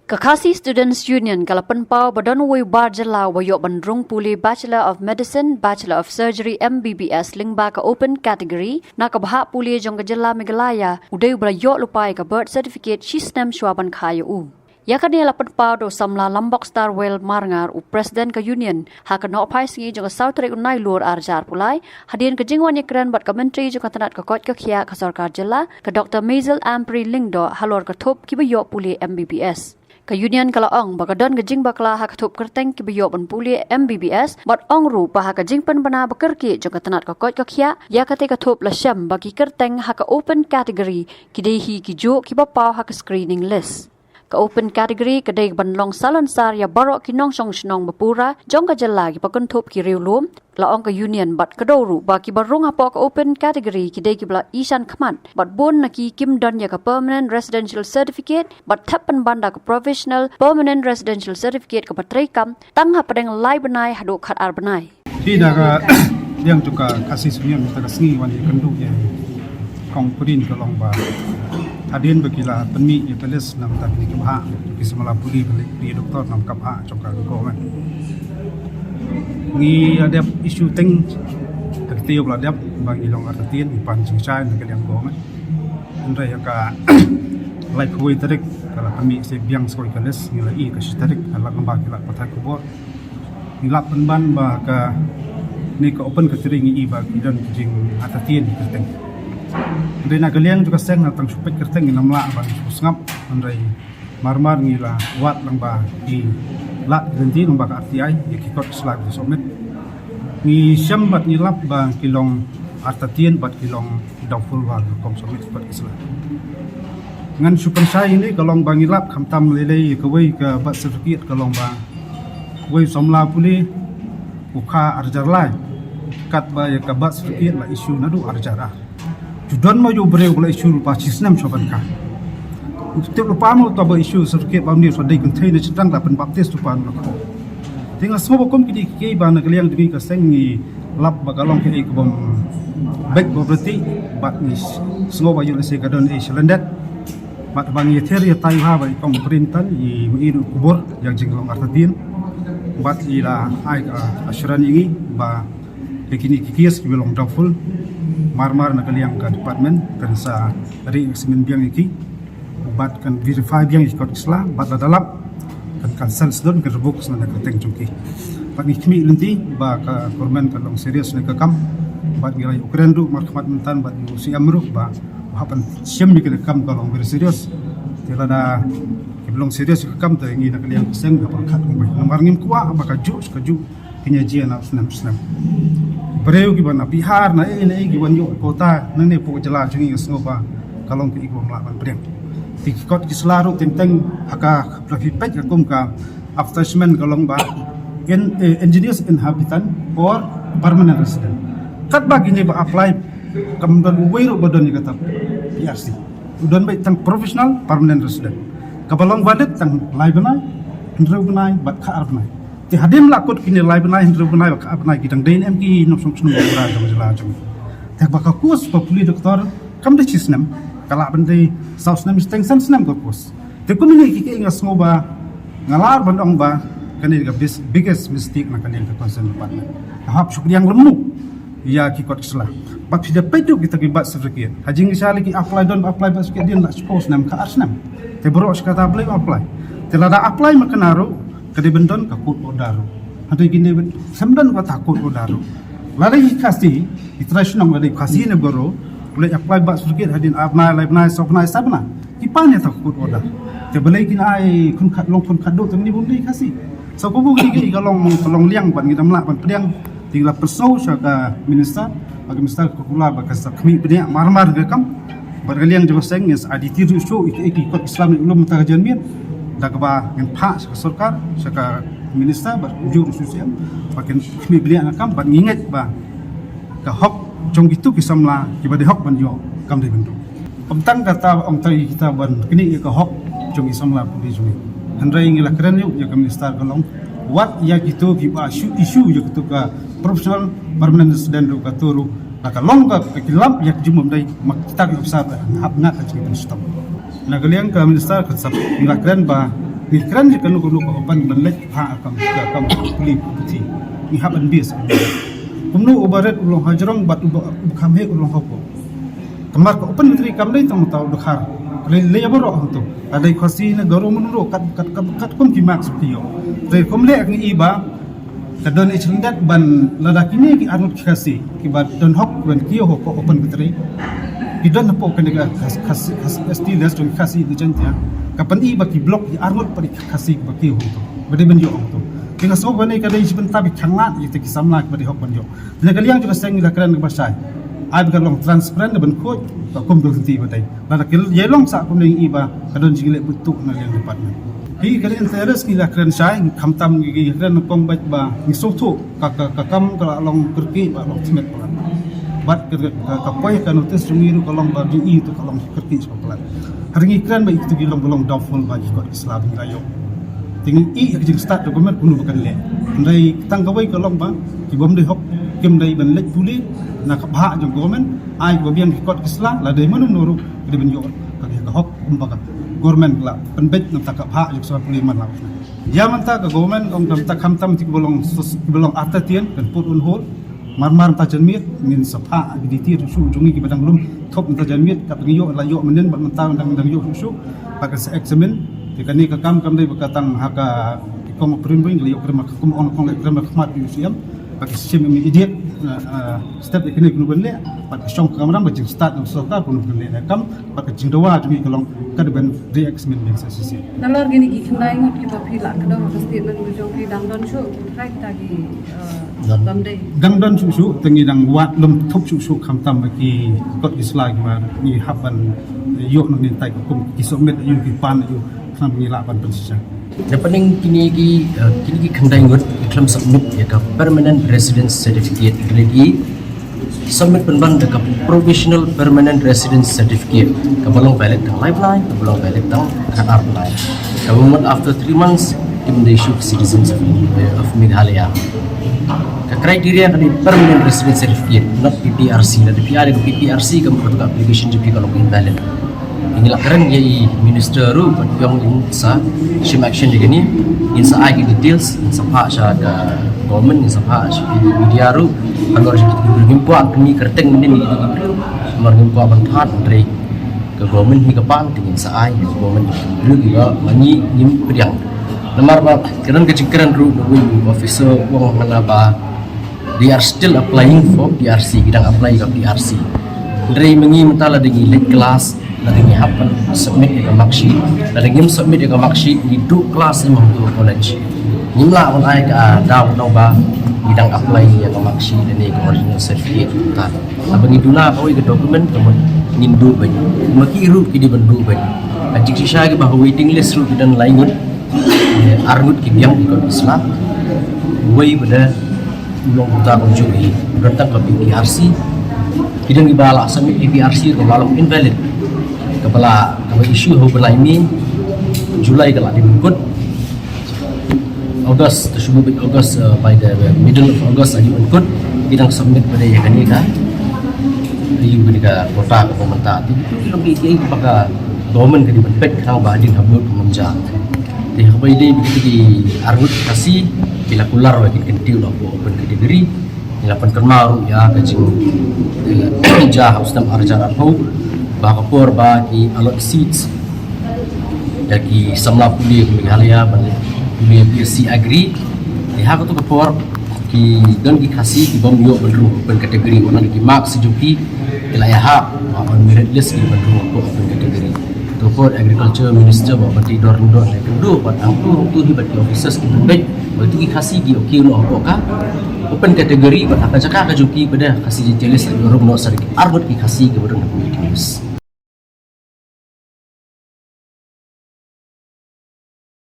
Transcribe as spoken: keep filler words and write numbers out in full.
Ka Khasi Students Union ka la pynpaw ba don uwei u bar jylla uba ïoh ban rung pule Bachelor of Medicine, Bachelor of Surgery, M B B S lyngba ka open category na ka bhah pule jong ka jylla Meghalaya, u dei uba la ïoh lypa ïa ka birth certificate shi snem shuwa ban kha ïa u. Ïa kane la pynpaw da u samla Lambok Starwell Marngar, u president ka union, ha ka nohphai sngi jong ka saw tarik u Nailur ar hajar arphew lai, hadien ka jingwan ïakren bad ka myntri jong ka tnat ka koit ka khiah ka sorkar jylla, ka Doctor Maisel Ampareen Lyngdoh, halor ka thup kiba ïoh pule M B B S. Ka union ka la ong ba ka don ka jingbakla ha ka thup kyrteng kiba ïoh ban pule M B B S, bad ong ruh ba ha ka jingpynbna ba kyrkieh jong ka tnat ka koit ka khiah ïa kata ka thup, la shem ba ki kyrteng ha ka open category ki dei hi kijuh kiba paw ha ka screening list. Ka open category ka dei ban long salonsar ïa baroh ki nongshong shnong ba pura jong ka jylla kiba kynthup ki riewlum, la ong ka union. Bad ka daw ruh ba kiba rung hapoh ka open category ki dei kiba la ïashan khmat, bad bun na ki kim don ïa ka permanent residential certificate, bad thep pynban da ka provisional permanent residential certificate kaba treikam tang hapdeng lai bnai haduh khat ar bnai. Phi da ka liang jong ka Khasi Students Union mynta ka sngi wan ïakynduh ïa kong Pudin ka long ba hadien ba ki la pynmih ïa ka list na ka bynta kine ki bhah, ki samla pule, pule, pule doktor na ka bhah jong ka government. Ngi la dep issue teng ha ka taïew ba la dep ba ngi long artatien, ngi pan jingshai na ka liang government. Hynrei ha ka laiphew wei tarik ka la pynmih sa biang sa kawei ka list, ngi la ïohi ka shi tarik ha lad nambar ki lad pathai khubor. Ngi lap pynban ba kane ka open category ngi ïohi ba ki don ki jingartatien ki kyrteng. Hynrei na ka liang jong ka seng, haba tang shu peit kyrteng ngim lah ban shu sngap, hynrei mar mar ngi la wad lang ba ki lad ki lynti lang ba ka R T I ïa ki kot ki sla ki submit. Ngi shem bad ngi lap ba ki long artatien bad ki long doubtful ba ki kum submit ki kot ki sla. Ngan shu pynshai ïa kane ka long ba ngi lap khamtam lei lei ïa kawei ka birth certificate ka long ba uwei u samla pule u kha ar hajar lai, katba ïa ka birth certificate la issue naduh ar hajar ar. Ju don ma u briew ba la issue lypa shi snem shuwa ban kha. Tip lypa ma uta ba issue certificate ba une u sa dei kynthei na shynrang, la pynbaptis lypa na ka. Te nga sngew ba kum kine ki kiei ba na ka liang jong ngi ka seng ngi lap ba ka long kaei kabym beit ba bret, bad ngi sngew ba ïoh lehse ka don ei shalyndet. Bad ba ngi ïathir ïatai bha bad i kong Pudin tan, i mih ruh khubor ïa ka jinglong artatien. Bad i la ai ka assurance ïa ngi ba ïa kine ki case kiba long doubtful, mar mar na ka liang ka department kan sa re-examine biang ïa ki bad kan verify biang ïa ki kot ki sla, bad lada lap kan cancel sdang, kan revoke sdang na ka kyrteng jong ki. Bad ngi khmih lynti ba ka government kan long serious na ka kam, bad ngi la ïakren ruh markhmat mynta bad u C M ruh ba u hap ban shim ïa ka kam ka long very serious. Te lada kiba long serious ïa ka kam te ngi na ka liang ka seng hap ban khat kumbai. Namar ngim kwah ba kajuh kajuh ki ïa jia na snem snem. Briew kiba na Bihar na ei na ei kiba ïoh quota nangne hapoh jylla jong ngi, nga sngew ba ka long kaei kaba ym lah ban pdiang. Te ki kot ki sla ruh teng teng ha ka, la phi peit ka kum ka advertisement ka long ba in, eh, indigenous inhabitant or permanent resident. Katba kine ba apply kam don uwei ruh ba don ïa kata P R C. U don beit tang professional permanent resident. Kaba long valid tang lai bnai, hynriew bnai bad kha ar bnai. Te hadien la kut kine lai bnai, hynriew bnai bad kha ar bnai ki dang dei ne em ki nongshong shnong ba pura jong jylla jong ngi. Te ba ka course ba pule doktor kam dei shi snem, ka lah ban dei saw snem shiteng, san snem ka course. Te kumne ki, ki nga sngew ba nga lah ban ong ba kane ka bis-, biggest mistake na kane ka concern department. Ka hap shu pdiang lynti ïa ki kot ki sla. Bad phi da peit ruh kita ki birth certificate. Ha jingshai lei ki apply don, apply birth certificate dien la shiphew snem, kha ar snem. Te baroh shi katta ba lei apply. Te lada apply ma kane ruh ka dei ban don ka court order ruh. Hynrei kine ba sem don kata court order ruh. Lada i Khasi, i trai shnong lada i Khasi ne baroh, u leit apply birth certificate hadien ar bnai, lai bnai, saw bnai, saw bnai. Ki pan ïa ta court order. Te balei kin ai khun khat, long khun khatduh te mane bym dei Khasi. Sa kumba ki, ki ka long, ka long liang bad ngi dang lah ban pdiang. Te ngi la pynsngew sha ka minister, ba ka minister ka kular ba ka sa khmih bniah mar mar ka kam. Bad ka liang jong ka seng ngi sa ai detail ruh shuh ïa ki kot ki sla ne u lum mynta ka janmiet. Da kaba ngin phah sha ka sorkar, sha ka minister bad kumjuh ruh sha u C M ba kin khmih bniah ka kam, bad ngi ngeit ba ka hok jong kitu ki samla kiba dei hok ban ïoh kam dei ban don. Ym tang kata ong tang ïa kita ban knieh ïa ka hok jong ki samla pule jong ngi. Hynrei ngi la kren ruh ïa ka minister ka long, wat ïa kitu kiba issue, issue ïa kitu ka professional permanent resident ruh, katu ruh la ka long ka, ka ki lap ïa ka jingmut dei ma kita ki officer ba hap ngat ha jingpynshitom. Na ka liang ka minister ka sap ngi la kren ba Ngi kren ïa kano kano ka open ban leit ha kam ka kam puli puthi. Ngi hap ban bia sa. Kumno u barit u long hajrong bad u ba u kham he u long hapoh. Kamar ka open country kam dei tang tau dkhar. Lei lei baroh hangto. Ka dei Khasi ne Garo, Mano ruh kat kat kat kat kum ki marks ki ïoh. Te kum leh ngi i ba ka don i chyndet ban lada kine ki arngut ki Khasi kiba don hok ban kiew hapoh open country. Ki don hapoh kane ka Khas- Khasi Khasi S T list jong Khasi de Jaintia. Ka pyni ba ki block ki arngut pat i Khasi kiba kiew hangto. Ba dei ban ïoh hangto. Te nga sngew ba ne ka dei shi bynta ba khang lad ïa ki samla kiba dei hok ban ïoh. Na ka liang jong ka seng ngi la kren kaba shai. Ai ba ka long transparent ban khuid ka kum ka lynti ba dei. Lada ka ïa long sa kumne ngi i ba ka don jingleh buit tuh na liang department. Hi ka interest ngi la kren shai, khamtam ngi kren na kong bad ba ngi sngewthuh ka ka ka kam ka la long kyrkieh ba long thmet palat. Bad ka ka ka poi ka notice jong ngi ruh ka long ba ngi i tu ka long kyrkieh sha palat. Har ngi kren ba itu ki long ka long doubtful ba ki kot ki sla ba ngi la ïoh. Te ngi i ka jingstad jong government kumno ba kan leh. Hynrei tang kawei ka long ba ki bym dei hok kim dei ban leit pule na ka bhah jong government, ai ba biang ki kot ki sla, la dei mano mano ruh ka dei ban ïoh ka ka hok kumba ka government ka la pynbeit na ka bhah jong sla pule man la. Ïa mynta ka government ong dam ta khamtam ti kiba long sus- kiba long arta tien kan put on hold. Mar mar mynta janmiet ngin sa phah ki detail shuh shuh jong ngi kiba dang lum thup mynta janmiet, ka ngi ïoh la ïoh mynnin bad mynta dang dang ïoh shuh shuh. Ba ka sa examine. Te kane ka kam kam dei ba ka tang ha ka kong prim ring la ïoh krim ka kum ong kong la krim ka khmat U C M. Ba ka shim immediate, uh, uh, step ïa kane kumno ban leh. Ba ka shong ka kamram ba jingstad jong sorkar kumno ban leh kam. Ba ka jingdawa jong ngi ka long ka dei ban re-examine ban sa shisien. Nalor kine ki khyndai ngut kiba phi la kdew ha ka statement ba jong phi dang don shuh, ki trai kita ki, eh, Don. Bym dei. Dang don shuh shuh, te ngi dang wad lum thup shuh shuh khamtam ba ki kot ki sla kiba ngi hap ban ïoh nang ngi tai ka kum ki submit ïa u ki pan ïa u khnang ba ngi lah ban pynshisha. Na pdeng kine ki, eh, kine ki khyndai ngut ki khlem submit ïa ka permanent residence certificate, hynrei ki submit pynban da ka provisional permanent residence certificate kaba long valid tang lai bnai, kaba long valid tang khatar bnai. Kaba mut after three months kim dei shuh citizens of, of Meghalaya. Ka criteria ka dei permanent residence certificate, not P P R C. Lada phi ai da ka P P R C ka mut ka application jong phi ka long invalid. Ngi la kren ïa i minister ruh bad ïong in sa shim action ïa kane, in sa ai ki details, in sa phah sha ka government, in sa phah sha ki media ruh. Halor sha ki briew ngim kwah kane kyrteng mynnin ïa ki briew. Namar ngim kwah ban phah, hynrei ka government hi ka pan, te ngin sa ai ïa ka government ïa ki briew kiba ma ngi ngim pdiang. Namar ba kren ka jingkren ruh na uwei u officer u ong hana ba they are still applying for P R C, ki dang apply ka P R C. Hynrei ma ngi mynta lada ngi late class, lada ngi hap ban submit ïa ka mark sheet, lada ngim submit ïa ka mark sheet ngi duh class, ngim hap duh college. Ngim lah ban ai ka daw nong ba ngi dang apply ïa ka mark sheet lane ka original certificate. Haba ngi duna kawei ka document ka mut ngin duh beit. Ma ki ruh ki dei ban duh beit. Ka jingshisha kiba ha waiting list ruh ki don lai ngut. Ar ngut ki biang ki kot ki sla. Uwei ba da u long uta kumjuh hi, don tang ka P P R C. Ki don kiba la submit P P R C kaba la long invalid, kaba la, kaba issue ha u bnai May, July ka la dei ban kut. August, to shu beit August, uh, by the middle of August ïa u ban kut. Ki dang submit pat ïa kane ka, ïa kane ka quota kaba mynta. Te ki long ki, ki ba ka government ka dei ban peit khnang ba hadien habud ngam jia. Te haba ïadei bad kita ki ar ngut Khasi, ki la kular ba kin kyntiew noh hapoh open category. Ngi la pynkynmaw ruh ïa ka jing, eh, jia ha u snem ar hajar arphew ba ka por ba ki allot seats ïa ki samla pule ka Meghalaya ban pule B S C Agri. Te ha kato ka por ki don ki Khasi ki bym ïoh ban rung open category, wat la ki marks jong ki ki la ïahap on merit list ki ban rung hapoh open category. To por Agriculture Minister Bah Banteidor Lyngdoh ne kynduh bad hangtu hangtu hi bad ki officers ki pynbeit ba itu ki Khasi ki ïoh kiew noh hapoh ka open category bad ha ka jaka ka jong ki pat Khasi Jaintia Hills la ïoh rung noh sa da ki ar ngut ki Khasi kiba don ha ka waiting list.